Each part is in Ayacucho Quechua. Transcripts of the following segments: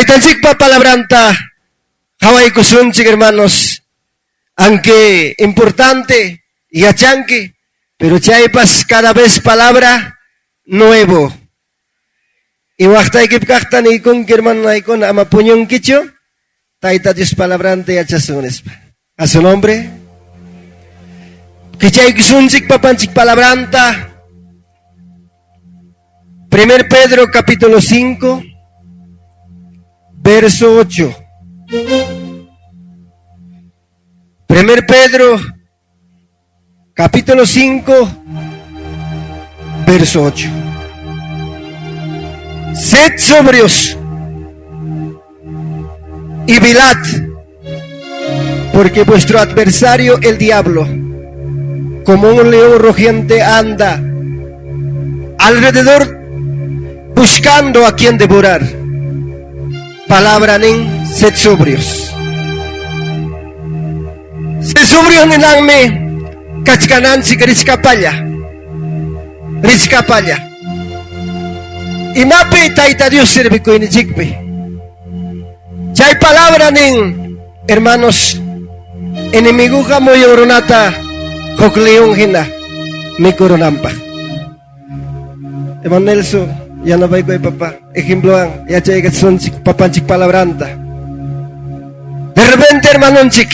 Taytanchikpa palabranta qawaykusunchik, hermanos. Aunque importante, yachanki, pero chaypas cada vez palabra nuevo. Y waqtaykip kaqta niykunki, hermano, ama puñunkichu, Tayta Dios palabranta yachasun nispa. A su nombre. Kichaykusunchik papanchik palabranta. Primer Pedro capítulo 5, verso 8. Primer Pedro capítulo 5, verso 8. Sed sobrios y velad, porque vuestro adversario el diablo, como un león rugiente, anda alrededor buscando a quien devorar. Palabra nin, sed sobrios. Sed sobrios ninanmi kachkananchik richkapalla. Richkapalla. Imapi Tayta Dios servikuyninchikpi. Chay palabra nin, hermanos, enemiguqa muyun runata huk león hina mikurunanpaq. Hermano Nelson, yanapaykuy papá, ejemplowan yachaykachisunchik papanchik palabranta. De repente, hermanonchik,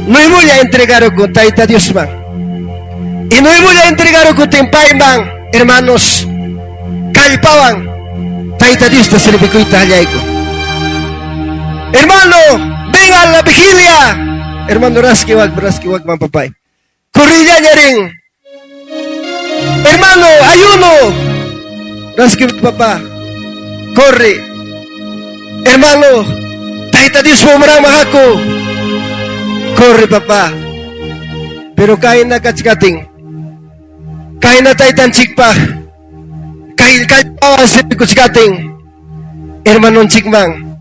nuevolla entregaruku Tayta Diosman. Y nuevolla entregaruku payman, hermanos, kallpawan Tayta Diosta servikuyta qallayku. Hermano, venga a la vigilia. Hermano, raski wak, raski wakman papay. Corrilla rin. Hermano, ayuno. Raski papá. Corre. Hermano, Tayta Dios ako. Corre papá. Pero kayna kachkatin. Kayna taytanchikpa. Kay kallpawan sirvikuchkatin. Hermanonchikman.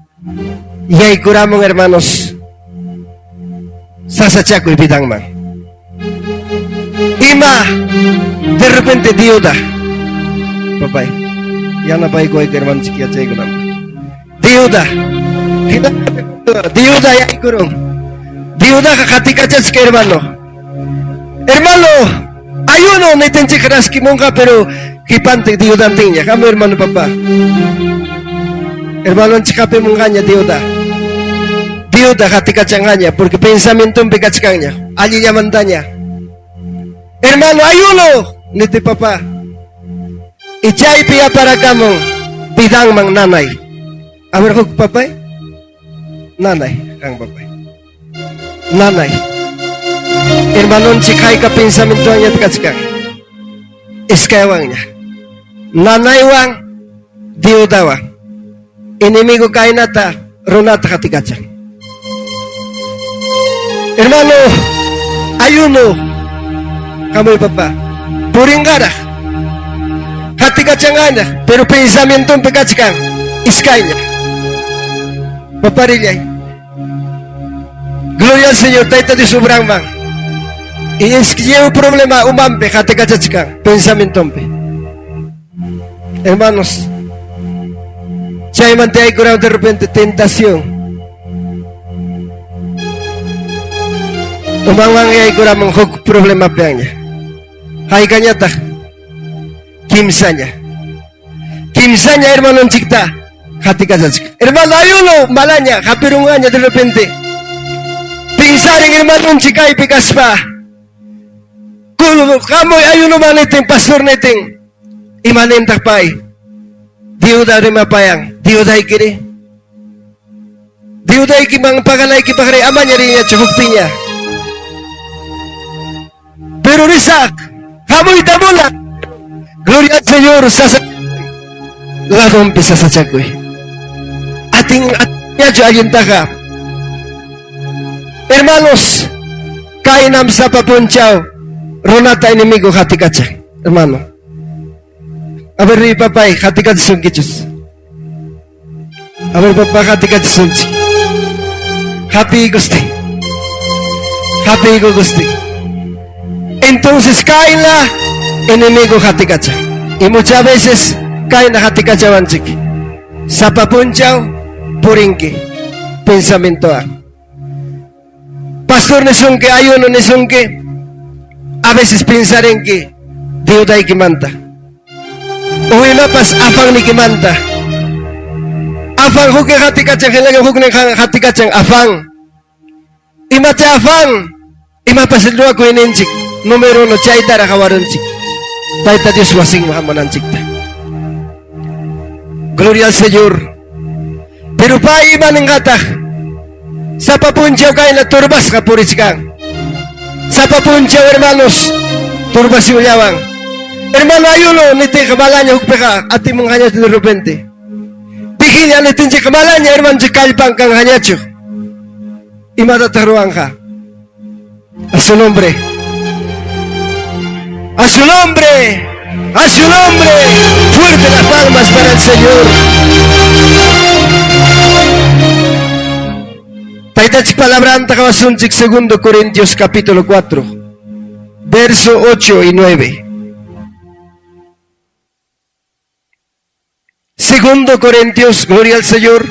Yaykuramon hermanos. Sasachakuy vidanman. Ima de repente deuda. Papay. Yanapaykuwayku hermanonchik yachaykunam. Deuda. Deuda yaykurun. Deudaqa qatikachachka hermano. Hermano, ayuno nitinchik raskimunqa pero qipante deudantinña. Hamuy hermano papá. Hermanonchik hapimunqaña deuda. Deuda qatikachanqaña porque pensamientonpi kachkanña. Allillamantaña. Hermano, ayuno niti papá. Y chaypi aparakamun vidanman nanay. A ver, huk papay. Nanay, kan papay. Nanay. Hermanonchik hayka pensamientoña kachkan. Iskaywanña. Nanaywan deudawan. Enemigo kaynata runata qatikachan. Hermano, ayuno. Hamuy papá. Purinqaraq. Qatikachanqaña, pero pensamientonpi kachkan iskayña. Paparillay. Gloria al Señor, Tayta Dios ubranman. Y es que lleva un problema umanpi qatikachachkan pensamientonpi. Hermanos, chaymanta yaykuraq de repente tentación. Umanwan yaykuramun huk problema piaña. Haykañataq kimsaña. Kimsaña hermanonchikta qatikachachka. Hermano, ayuno malaña, hapirunqaña de repente. Pensarin hermanonchik kaypi kaspa. Hamuy ayuno manetin, pastor netin. Imanintaq pay? Deuda rimapayan. Deudaykiri. Deudayki man paganaykipaq ri amaña rinñachu hukpiña. Pero risaq, hamuyta muna. Gloria al Señor, sasa ladonpi sasachakuy. Atin atinñachu allintaqa. Hermanos, kaynam sapa punchaw runata enemigo qatikachan, hermano. A ver, ri papay, qatikachisunkichus. A ver, papá, qatikachisunchik. Hapiykusti. Hapiykukusti. Entonces kayna enemigo qatikachan. Y muchas veces kayna qatikachawanchik. Sapa punchaw Purinki pensamientowan. Pastor nisunki, ayuno nisunki, a veces pensarinki deudaykimanta. O imapas afannikimanta. Afan huknin qatikachan, hinaqa huknin qatikachan afan. Imacha afan? Imapas ruwakuyninchik, número uno, chaytaraq qawarunchik. Tayta Dios wasinman hamunanchikta. Gloria al Señor. Pero pay ima ninqataq? Sapa punchaw kayna turbasqa purichkan. Sapa punchaw hermanos turbacionllawan. Hermano ayuno nitiqa malaña hukpiqa atimunqañachu de repente. Vigilia nitinchikqa malaña hermanchik kallpan kanqañachu. Imatataq ruwanqa? A su nombre. A su nombre. A su nombre. Fuerte las palmas para el Señor. Taytachik palabranta qawasunchik segundo Corintios capítulo 4, verso 8 y 9. Segundo Corintios, gloria al Señor.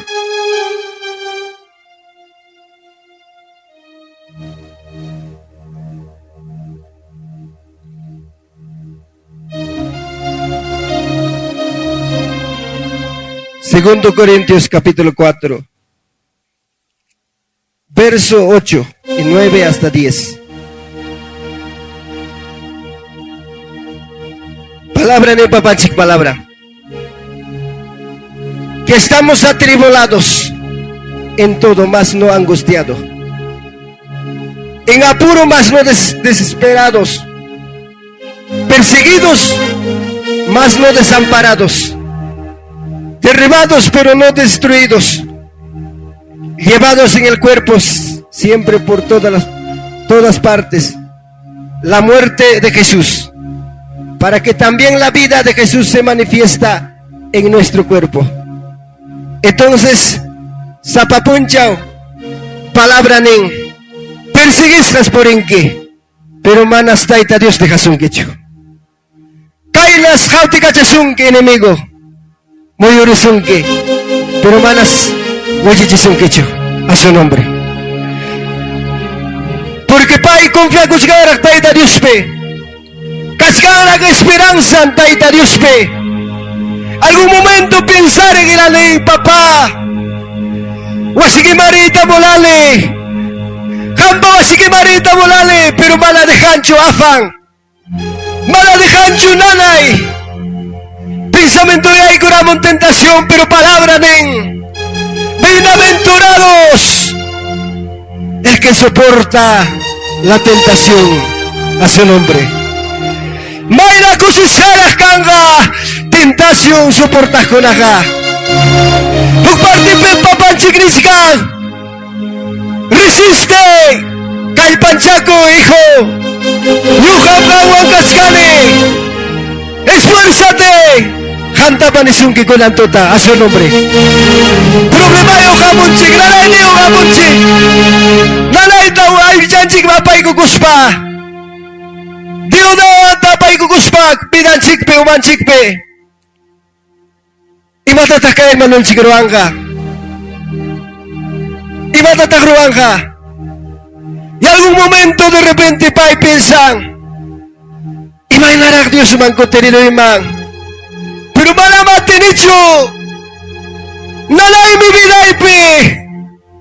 Segundo Corintios capítulo 4, verso 8 y 9 hasta 10. Palabra ni papanchik palabra. Que estamos atribulados en todo, mas no angustiado. En apuro, mas no desesperados. Perseguidos, mas no desamparados. Derribados, pero no destruidos. Llevados en el cuerpo siempre por todas partes la muerte de Jesús, para que también la vida de Jesús se manifiesta en nuestro cuerpo. Entonces, sapa punchaw, palabra nin, perseguisqas purinki, pero manas Tayta Dios dejasunkichu. Kaynas qawtikachasunki enemigo, muyurisunki, pero manas wichichisunkichu a su nombre. Porque pay confiakuchkanraq Tayta Diospi, kachkanraq esperanza Tayta Diospi. Algún momento pensar en el ley, papá, wasikimarita volale, qampa wasikimarita volale, pero mana dejanchu afan. Mana dejanchu nanay. Pensamiento yaykuramun tentación, pero palabra nin. Bienaventurados el que soporta la tentación a su nombre. Mayna kusisqaraq kanqa tentación soportaqkunaqa. Huk partipi papanchik nichkan. Resiste, kallpanchakuy, hijo. Ñuqam qanwan kachkani. Esfuérzate. Qamtapas nisunki kunan tuta a su nombre. Problemayuq hamunchik, nanayniyuq hamunchik. Nanayta ayllunchik apaykukuspa. Deudawan apaykukuspa vidanchikpi, umanchikpi. Imatataq kay hermanonchik ruwanqa? Imatataq ruwanqa? Y algún momento de repente pay piensan, imaynaraq Diosman kutiriruyman? Pero manam atinichu. Nanaymi vidaypi.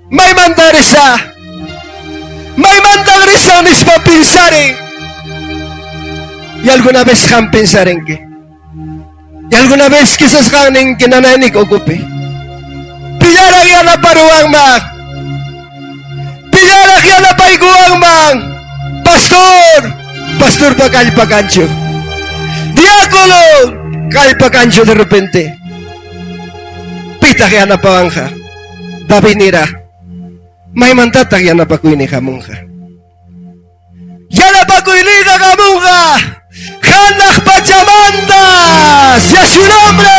Maymanta risa? Maymanta risa nispa pensarin. Y alguna vez qam pensarinki. Y alguna vez quizás qam ninki nanaynik ukupi. Pillaraq yanaparuwanman. Pillaraq yanapaykuwanman. Pastor, pastorpa kallpa kanchu. Diácono, kallpa kanchu de repente. Pitaq yanapawanqa. David nira, maymantataq yanapakuyni hamunqa? Yanapakuyniyqa hamunqa hanaq pachamanta, sea su nombre.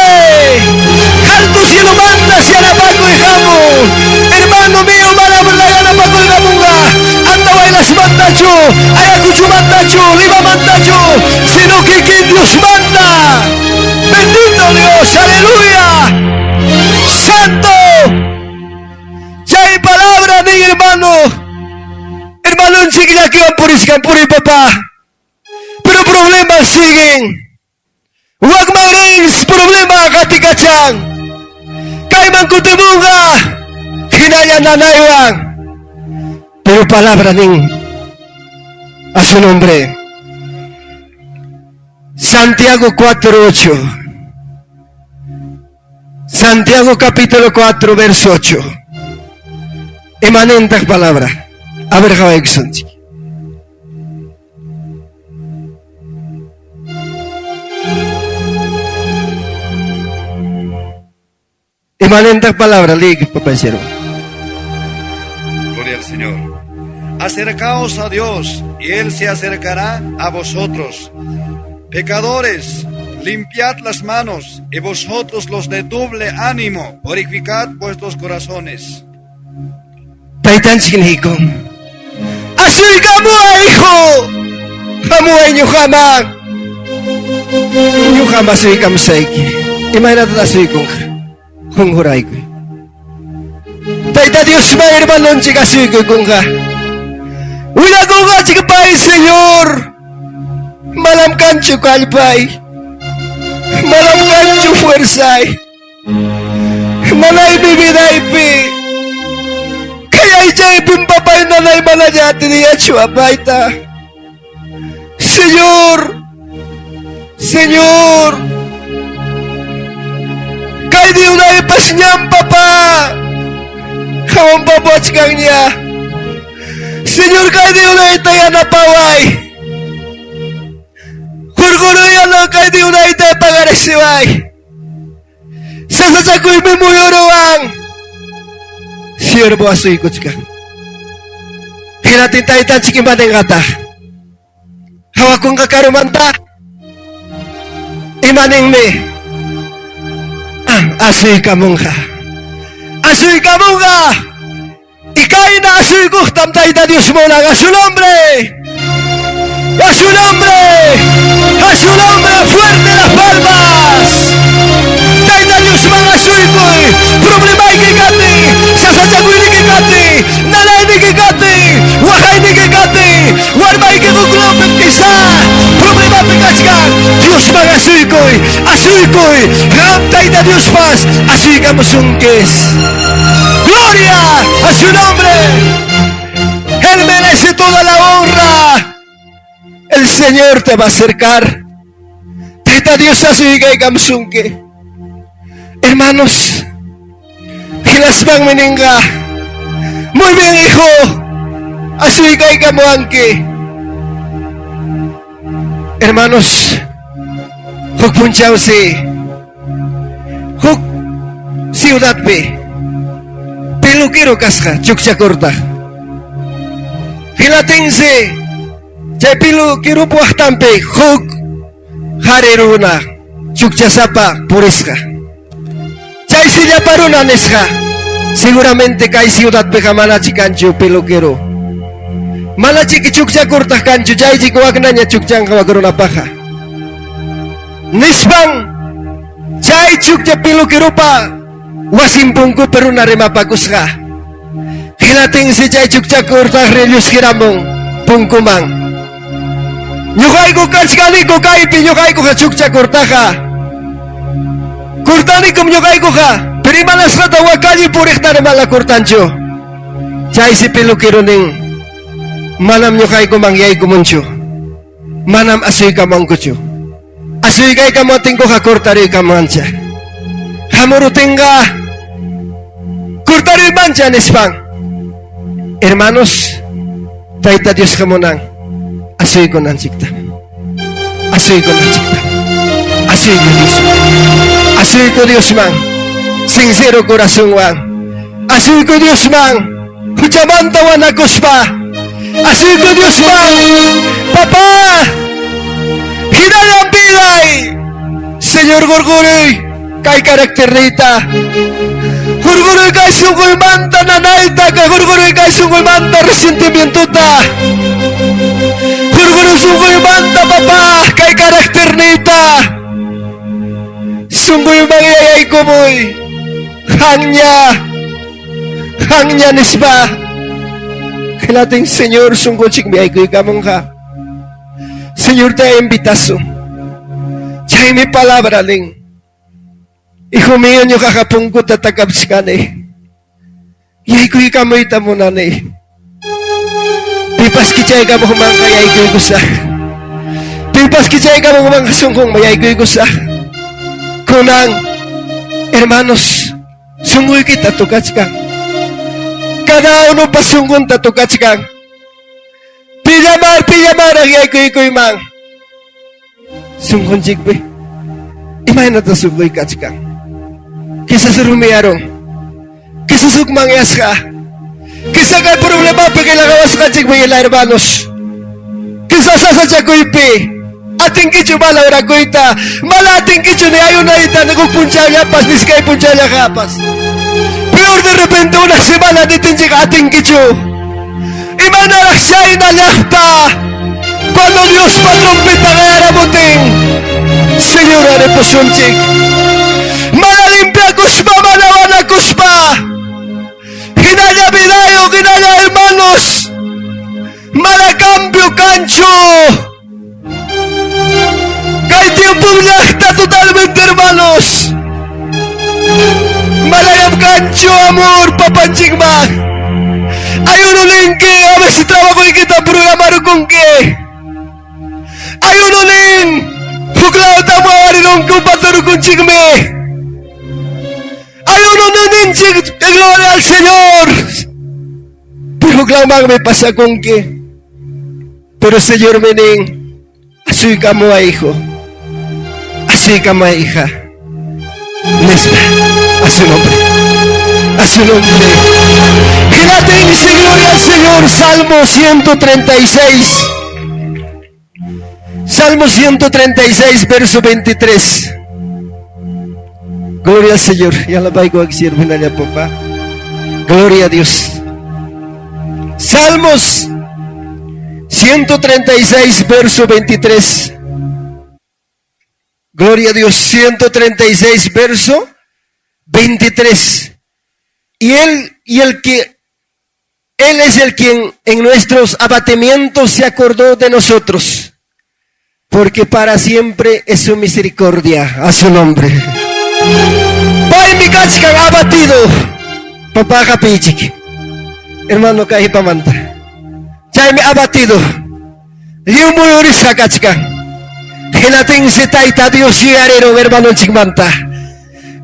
Alto cielomanta yanapakuy hamun. Hermano mío, mana yanapakuy hamunqa. Andahuaylasmantachu, Ayacuchomantachu, Limamantachu, sino que quien Dios manda. Bendito Dios, aleluya. Santo. rin. Wakman rin problema qatikachan. Kayman kutimunqa hinalla nanaywan. Pero palabra nin a su nombre. Santiago 4:8. Santiago capítulo 4, verso 8. Imanintaq palabra. A ver, qawaykusunchik. Imanintaq palabra, leey, papá siervo. Gloria al Señor. Acercaos a Dios y Él se acercará a vosotros. Pecadores, limpiad las manos y vosotros los de doble ánimo, purificad vuestros corazones. Taytanchik niykun. Asuykamuway, hijo. Hamuway ñuqaman. Ñuqam asuykamusayki. Imaynataq asuykunqa? Qunquraykuy. Tayta Diosman hermanonchik asuykuykunqa. Willakunqachik pay, Señor. Manam kanchu kallpay. Manam kanchu fuerzay. Nanaymi vidaypi. Kay aychaypim papay nanay manaña atiniyachu apayta. Señor, Señor, kay diunaypas ñam papá. Hawan papuachkanña. Señor, kay diunayta yanapaway. Hurquruyana kay diunayta pagarisiway. Sasachakuymi muyuruwan. Siervo asuykuchkan. Hinatin taytanchik imaninqataq? Hawakunqa karumanta. Imaninmi? Ah, asuykamunqa. Asuykamunqa. Y kayna asuykuqtam Tayta Dios munan. A su nombre. A su nombre. A su nombre. Fuerte las palmas. Tayta Diosman asuykuy. Problemayki kati. Sasachakuyniki kati. Nanayniki kati. Waqayniki kati. Warmayki huklupi quizá problemapi kachkan. Diosman asuykuy. Asuykuy. Qam Tayta Diospas asuykamusunkis. Gloria a su nombre. Él merece toda la honra. El Señor te va a acercar. Tayta Dios asuykamusunki. Hermanos, hinaspanmi ninqa. Muy bien, hijo. Asuykamuwanki. Hermanos, huk punchawsi, huk ciudadpi, peluquero kasqa, chukcha cortaq. Hinatinsi, chay peluqueropa waqtanpi huk qhari runa chukchasapa purisqa. Chaysi llapa runa nisqa, seguramente kay ciudadpiqa manachi kanchu peluquero. Manachiki chukcha cortaq kanchu, chaychik waknaña chukchanqa wak runapaqa. Nispan chay chukcha peluqueropa wasin punkupi runa rimapakusqa. Hinatinsi chay chukcha cortaq lluqsiramun punkuman. Ñuqayku kachkaniku kaypi, ñuqaykuqa chukcha cortaqa. Cortanikum ñuqaykuqa, pero imanasqata wakalli puriqta mala cortanchu. Chaysi peluquero nin, manam ñuqaykuman yaykumunchu. Manam asuykamunkuchu. Asuykamutinkuqa cortariykamancha. Hamurutinqa cortariymancha nispan. Hermanos, Tayta Diosqa munan asuykunanchikta. Asuykunanchikta. Asuyku Diosman. Asuyku Diosman. Sincero corazonwan. Asuyku Diosman. Huchamanta wanakuspa. Asuyku Diosman. Papá. Hinallan viday. Señor hurquruy. Kay karakterniyta. Hurquruy kay sunquymanta nanayta. Kay hurquruy kay sunquymanta resentimientota. Hurquruy sunquymanta papá. Kay karakterniyta. Sunquyman yaykumuy. Qamña. Qamña nispa. Hinatin Señor sunqunchikmi yaykuykamunqa. Señor te invitasun. Chaymi palabra nin. Hijo mío, ñuqaqa punkuta takapchkani. Yaykuykamuyta munani. Pipas kichaykamuqmanqa yaykuykusaq. Pipas kichaykamuqmanqa sunqunman yaykuykusaq. Kunan, hermanos, sunquykita tocachkan. Cada unopa sunqunta tocachkan. Pillamar, pillamaraq yaykuykuyman. Sunqunchikpi imaynata sunquy kachkan. Quizás rumiyarun. Quizás hukmanyasqa. Quizás kay problemapi qillqawasqanchikpi hina hermanos. Quizás sasachakuypi atinkichu mana orakuyta, mana atinkichu ni ayunayta, ni huk punchawllapas, ni iskay punchawllaqapas. Peor de repente una semana nitinchik atinkichu. Imanaraq chayna llaqta cuando Diospa trompeta qayaramutin, Señor aripusunchik. Mana limpiakuspa, mana wanakuspa. Hinalla vidayuq, hinalla hermanos. Mana cambio kanchu. Kay tiempo llaqta totalmente hermanos. Manayam kanchu amor papanchikman. Ayununinki, a veces trabajoykita programarukunki. Ayununin, huklawta muawarirunku paturukunchikmi. Ayununinchik, gloria al Señor. Pero huklawmanmi pasakunki. Pero Señor me nin, asuykamuwa hijo, asuykamuwa hija. Nispa, a su nombre, a su nombre. Gelatense, gloria al Señor, Salmo 136. Salmo 136, verso 23. Gloria al Señor. Ya la sirve papá. Gloria a Dios. Salmos 136, verso 23. Gloria a Dios. 136, verso 23. Y él, y el que, él es el quien en nuestros abatimientos se acordó de nosotros, porque para siempre es su misericordia. A su nombre. Paymi kachkan abatido. Papá hapichik. Hermano kaypamanta. Chaymi abatido. Lliw muyurisqa kachkan. Hinatinsi Tayta Dios yuyarirun hermanonchikmanta.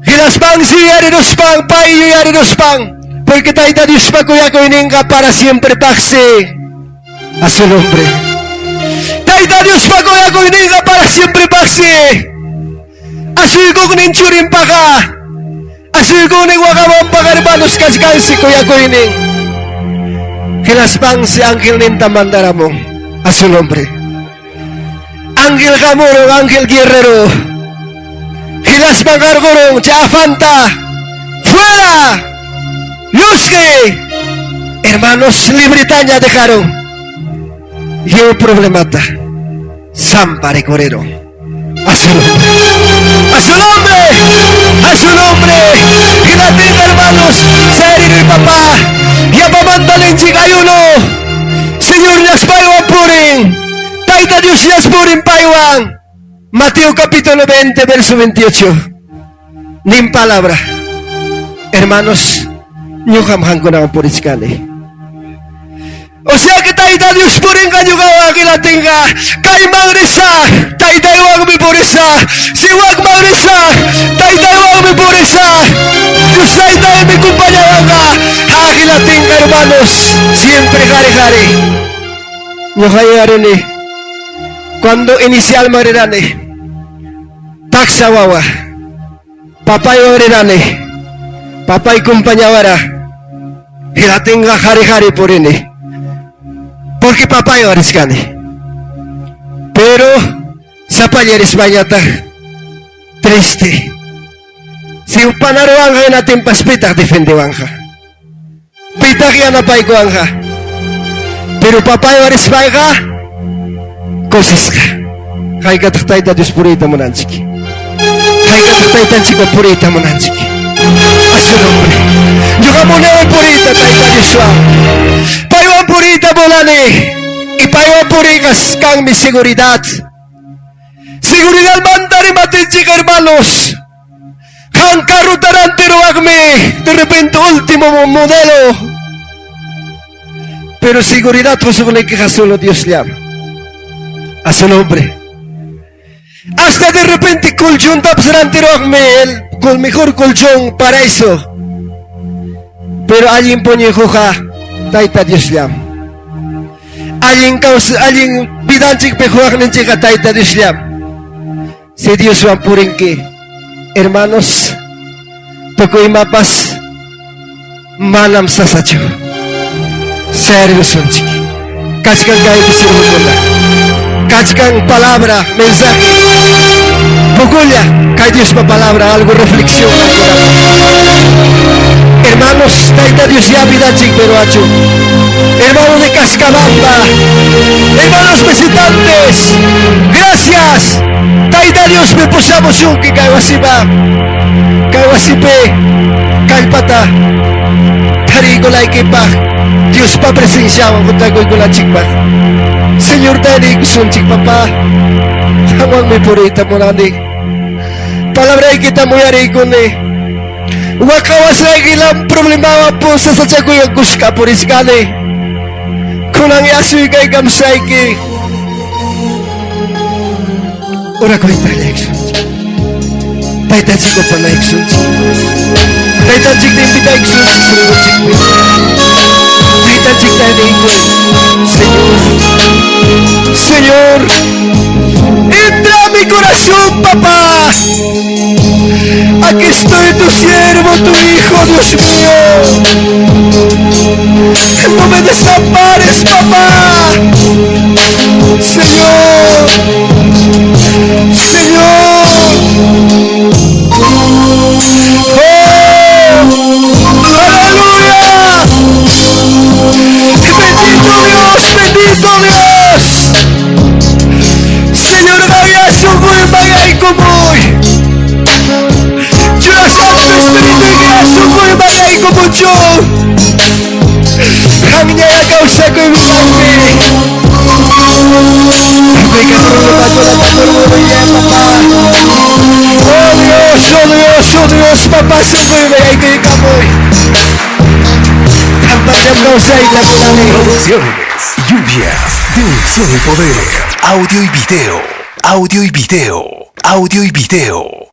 Hinaspansi yuyariruspan, pay yuyariruspan, porque Tayta Diospa kuyakuyninqa para siempre paqsi. A su nombre. Tayta Diospa kuyakuyninqa para siempre paqsi. Asuykuqnin churinpaqa, asuykuqnin waqawanpaqa hermanos kachkansi kuyakuynin. Hinaspansi angelninta mandaramun. A su nombre. Ángel hamurun, ángel guerrero. Hinaspan qarqurun chay afanta. ¡Fuera! ¡Llusqiy! Hermanos, libretaña dejaron. Lliw problemata. Samparikurerun. A su nombre. A su nombre. A su nombre. Hinatin hermanos. Sarili papá. Yapamanta ninchik ayuno. Señor llas paywan purin. Tayta Dios llas purin paywan. Mateo capítulo 20, verso 28. Nin palabra. Hermanos, ñuqam qamkunawan purichkani. O sea que Tayta Dios purinqa ñuqawan hinatinqa kayman risaq, Taytaywanmi purisaq. Si wakman risaq, Taytaywanmi purisaq. Dios Taytaymi compañawanqa. Ha hinatinqa hermanos, siempre qari qari. Ñuqa yuyarini cuando inicialman rirani taksa wawa papaywan rirani papay compañawara hinatinqa qari qari purini porque papaywan richkani pero sapalla rispañataq triste si panaruwanqa hinatinpas pitaq defendewanqa pitaq yanapaykuwanqa pero papaywan rispayqa kusisqa haykataq Tayta Dios puriyta munanchik haykataq Taytanchikwan puriyta munanchik. A su nombre. Ñuqa munani puriyta Tayta Dioswan. Paywan puriyta munani. Y paywan puriyqa kanmi seguridad. Seguridad manta. rimatinchik, hermanos. Qan carrota rantiruwaqmi, de repente último modelo. Pero seguridad qosuqniykiqa solo Diosllam. A su nombre. Hasta de repente colchontapas rantiruwaqmi, el mejor colchón para eso. Pero allin puñuykuqa Tayta Diosllam. Allin kawsa, allin vidanchikpi quwaqninchikqa Tayta Diosllam. Si Dioswan purinki, hermanos, tukuy imapas manam sasachu. Servisunchik. Kachkan kaypi siervokuna. Kachkan palabra, mensaje. Pocolla, kay Diospa palabra, algo reflexión. Hermanos, Tayta Dios ya vidanchik peruachu. Hermanos de Cascabamba, hermanos visitantes, gracias. Tayta Dios me pusamusunki kay wasipa. Kay wasipi kallpata tariykunaykipaq Diospa presenciawan juntakuykunanchikpaq. Señor tariykusunchik, papá. Qanwanmi puriyta munani. Palabraykita muyariykuni. Waqawasqaykilam problemawan sasachakuywan kuska purichkani. Kunan asuykamsayki. Orakuyta qallaykusunchik. Taytanchik upanaykusunchik. Taytanchikta invitaykusunchik sunqunchikpi. Taytanchikta niykuy. Señor, Señor, entra a mi corazón, papá. Aquí estoy tu siervo, tu hijo, Dios mío. No me desampares, papá. Señor, Señor. Oh, aleluya. Bendito Dios, bendito Dios. Señor, vaya sunquyman yaykuy. Dios Santo Espíritu sunquyman yaykumuchun. Qamña kawsakuy vidanpi. Papá. Oh Dios, oh Dios, oh Dios, papá, sunquyman yaykuykamuy. Qampa kawsayta munani. Producciones, lluvias de unción y poder. Audio y video. Audio y video. Audio y video.